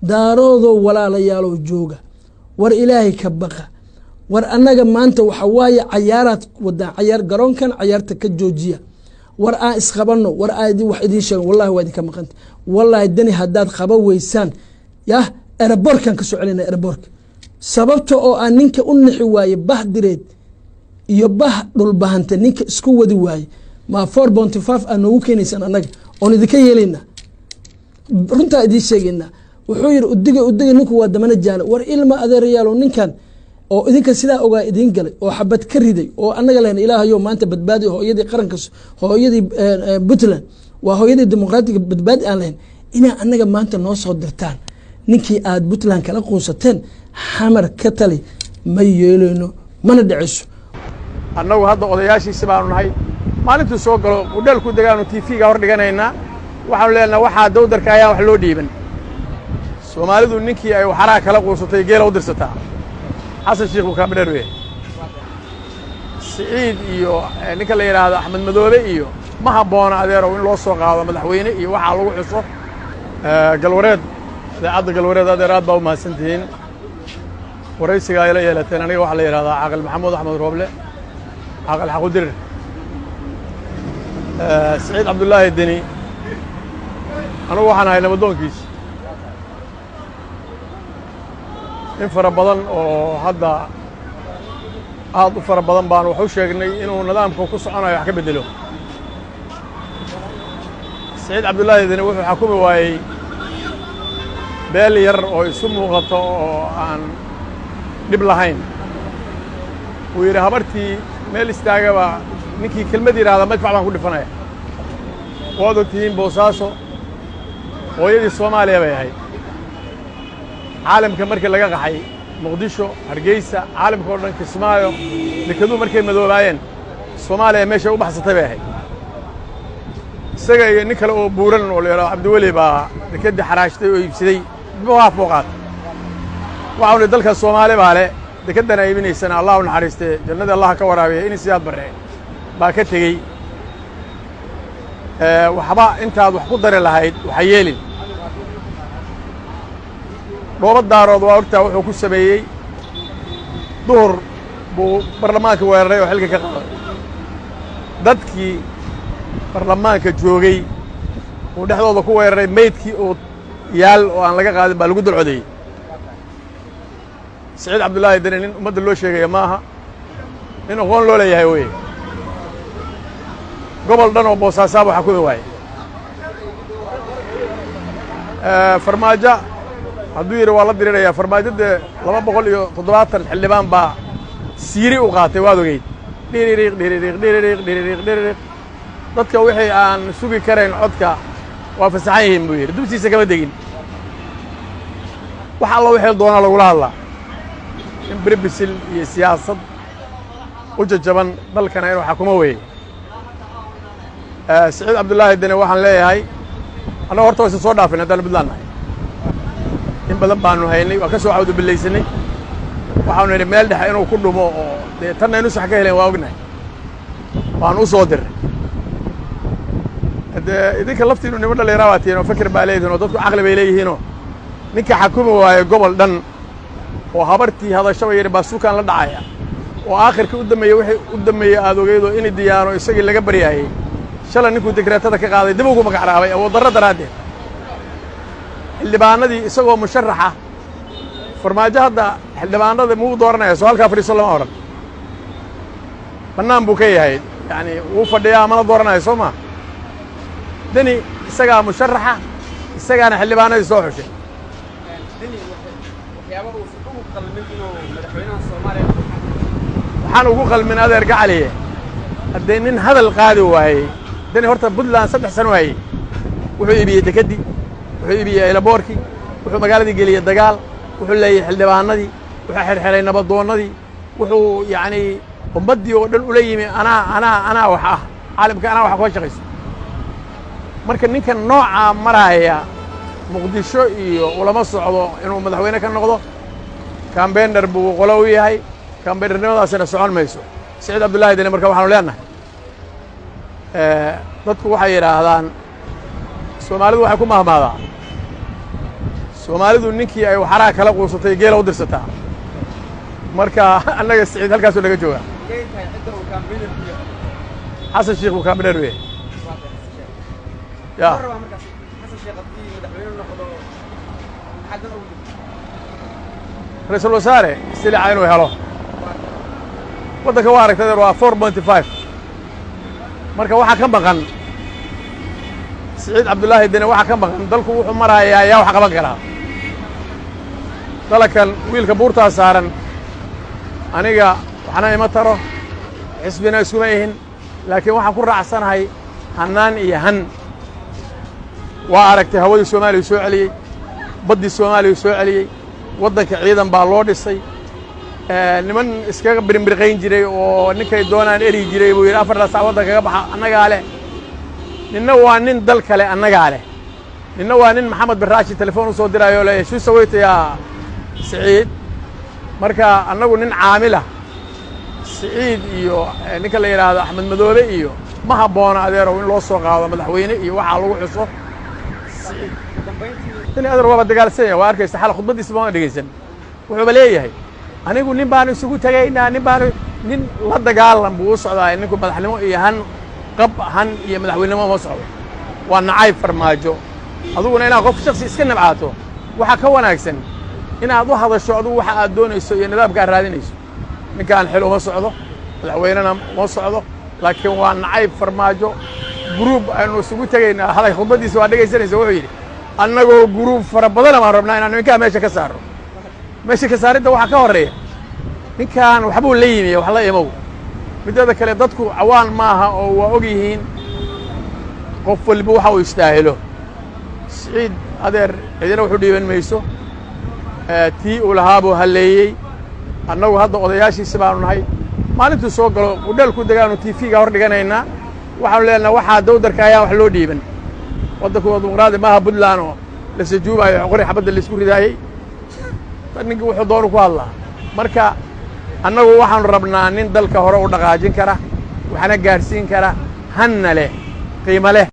Daaroodoo walaalayaalow jooga, war Ilaahay ka baqa. War annaga maanta waxa waaye cayaaraad wadaan, cayaar garoonkan cayaarta ka joojiya. War aan isqabano, war aan wax idiin sheego. Wallahi waa idinka maqanta. Wallaahi Deni haddaad qaba weysaan, yah, airportkan ka soo celinaya, airportka. Sababta oo aan ninka u nixi waaye, bah Direed iyo bah Dhulbahante ninka isku wadi waaye, ma 4.5 aad noogu keenaysaan annaga oon idinka yeelaynaa? Runtaa idiin sheegaynaa. Wuxuu yihi udiga udiga, ninku waa damana jaana. War ilma adeerayaalo, ninkan oo idinka sidaa ogaa idiin galay oo xabad ka riday oo annaga lehna Ilaahayo maanta badbaadi hooyadii qaranka, hooyadii Puntland, waa hooyadii dimuqraatiga, badbaadi aan lahayn, inaa annaga maanta noo soo dirtaan ninkii aad Puntland kala quusateen Xamar ka tali, ma yeeleyno, mana dhiciso. Annagu hadda odayaashiisi baanu nahay. Maalintuu soo galo hudheel ku degaanu TV-ga hor dhiganaynaa. Waxaanu leenaha waxaa dawdarka ayaan wax loo dhiiban. Soomaalidu ninkii ay waxaraha kala quusatay geela u dirsataa. Xasan Sheikh buu kaabidheer u yahay. Siciid iyo ninka la yidhaahdo Axmed Madoobe iyo ma habboona, adeerow, in loo soo qaado madaxweyne iyo waxaa lagu xuso Galwareed, idaacadda Galwareed. Adeer, aad baa u mahadsantihiin waraysiga ay la yeelateen. Aniga waxaa la yidhahdaa Caaqil Maxamuud Axmed Rooble, Caaqil Xaqudirir. Siciid Cabdullaahi Deni, anugu waxaan ahay nabadoonkiisa in fara badan oo hadda aad u fara badan baanu wax u sheegnay inuu nidaamka ku soconayo wax ka beddelo. Siciid Cabdullaahi Deni wuxuu xakumi waayey beel yar oo isu muuqato oo aan dhib lahayn. Wuu yidhi habartii meel istaagaba ninkii kelmad yidhaahda madfac baan ku dhifanaya. Waad ogtihiin, Boosaaso hooyadii Soomaaliya bay ahayd. Caalamka markii laga qaxay, Muqdisho, Hargeysa, caalamka oo dhan, Kismaayo, dekeduu markay madoobaayeen, Soomaaliya meeshay u baxsatay bay ahayd. Isaga iyo nin kale oo buuran oo la yidhahdo Cabdiweli baa dekeddii xaraashtay oo iibsaday, haaf buu qaatay. Waxau nihi dalka Soomaali baa le, dekeddana iibinaysana Allah u naxariistee, jannadii Allah ka waraabiya, ini Siyaad Barre baa ka tegey. Waxba intaad wax ku dari lahayd waxa yeelin. Dhooba Daarood waa ogtaa wuxuu ku sameeyey. Duhur buu barlamaanka weeraray oo xilka ka qaaday. Dadkii barlamaanka joogay uu dhexdooda ku weeraray, meydkii oo yaal oo aan laga qaadin baa lagu dul codeeyey. Siciid Cabdullaahi Deni nin ummadda loo sheegaya ma aha, nin aqoon loo leeyahay weye. Gobol dhan oo Boosaasaaba xakumi waaye. Farmaajo hadduu yidhi waa la diriraya, Farmaajo dee 270 xildhibaan baa siiri u qaatay, waad ogeyd. Dhiririiq dhiririiq dhiririiq dhiririiq dhiririiq. Dadka wixii aan sugi karayn codka waa fasaxan yihiin buu yidhi. Dubsiisa kama degin, wax alla wixii doonaa lagula hadlaa. In beribisil iyo siyaasad u jajaban dalkana inuu xakumo weeye. Siciid Cabdullaahi Dene waxaan leeyahay, annago horta waysan soo dhaafin haddaan Puntland nahay. In badan baanu haynay, waa ka soo cawdubillaysanay. Waxaanu nidhi meel dhexe inuu ku dhumo oo dee tanna inu sax ka helen waa ognahay, waanu u soo dirray. Dee idinka laftiinu niman dhallinyaraa baa tihiin oo fakir baa leedihin oo dadku caqli bay leeyihiinoo ninka xakumi waayo gobol dhan oo habartii hadashaba yidhi baasuukaan la dhacaya oo aakhirkii u dambeeyey, wixii u dambeeyey aad ogeydoo ini diyaano isagii laga baryaayey, shalay ninkuu dekreetada ka qaaday dib ugu magacraabay awood darro daraaddeed xildhibaanadii isagoo musharaxa. Farmaajo hadda xildhibaanada muu dooranaya? Soo halkaa fadhiiso lama odhan, bannaan buu ka yahay, yacani wuu fadhiyaa, mana dooranayo. Soo maa Deni isagaa musharaxa, isagaana xildhibaanadii soo xushay. Waxaan ugu qalmin, adeer gacaliye, haddee nin hadal qaadi waayey Deni horta Puntland 3 sano hayey. Wuxuu iibiyey dekeddii, wuxuu iibiyey aylaboorkii, wuxuu magaaladii geliyey dagaal, wuxuu leeyay xildhibaanadii, wuxuu xirxiray nabadoonnadii, wuxuu yacnii ummaddii oo dhan ula yimi anaa anaa anaa wax ah, caalamka anaa wax kuga shaqayso. Marka ninkan noocaa maraaya Muqdisho iyo ulama socdo inuu madaxweyne ka noqdo. Kambeyner buu qolo u yahay, kambeynernimadaasina socon mayso. Siciid Cabdullaahi Deni marka waxaanu leenahay, dadku waxay yidhaahdaan, Soomaalidu waxay ku mahmaadaa Soomaalidu ninkii ay waxaraha kala quusatay geela u dirsataa. Marka annaga Siciid halkaasuu naga joogaa. Xasan Sheikh buu campaigner u yahay ya. Ra-iisul wasaare silica inuu helo waddanka waa aragtay waa 4.5. Marka waxaa ka maqan Siciid Cabdullaahi Dene, waxaa ka maqan dalku wuxuu marayaa yaa wax qaban karaa dalakan. Wiilka buurtaa saaran aniga waxna ima taro, xisbina iskuma ihin, laakiin waxaan ku raacsanahay hannaan iyo han. Waa aragtay hawadii Soomaaliya soo celiyey, baddii Soomaaliya soo celiyey, waddanka ciidan baa loo dhisay. Niman iskaga birinbirqayn jiray oo ninkay doonaan eri jiray buu yidhi 4 saac waddanka kaga baxa, annagaa leh. Ninna waa nin dal kale, annagaa leh. Ninna waa nin Maxamed bin Raashi telefoon u soo diraayo le shu saweytayaa Siciid. Marka annagu nin caamilah Siciid iyo ninka la yidhaahdo Axmed Madoobe iyo ma habboona adeerow in loo soo qaado madaxweyne iyo waxaa lagu xuso. Adeer waaba dagaalsan yahay, waa arkaysa xal khudbaddiisa baan dhegaysan. Wuxuuba leeyahay anigu nin baanu isugu tegaynaa, nin baanu nin la dagaalan buu u socdaa. Ninku madaxnimo iyo han qab han iyo madaxweynenimo ma socdo, waa nacayb Farmaajo. Aduguna inaad qof shaksi iska nabcaato waxaa ka wanaagsan inaad u hadasho adugu waxa aad doonayso iyo nidaamka aad raadinayso. Ninkaan xil uma socdo, madaxweynena uma socdo, laakiin waa nacayb Farmaajo. Gruub aynu isugu tegaynaa haday khudbaddiisa waa dhegaysanaysa. Wuxuu yidhi annagoo gruub fara badana baan rabnaa inaan ninkaa meesha ka saarno. Meesha ka saaridda waxaa ka horreeya ninkan waxbuu la yimi, wax la imow. Middeeda kale dadku cawaan maaha oo waa og yihiin qof waliba waxa uu istaahilo. Siciid adeer cidina wuxu dhiiban mayso, tii uu lahaa buu halleeyey. Annagu hadda odayaashiisi baanu nahay. Maalintuu soo galo hudheelku degaanu TV-ga hor dhiganaynaa, waxaanu leenaha waxaa dawdarka ayaan wax loo dhiiban. Waddanku waa dimuqraadi maaha Puntland oo la sajuubaayo qori xabadda laisku ridaayey, ninkii wuxuu doonu ku hadlaa. Marka annagu waxaanu rabnaa nin dalka hore u dhaqaajin kara, waxna gaadhsiin kara, hanna leh, qiimo leh.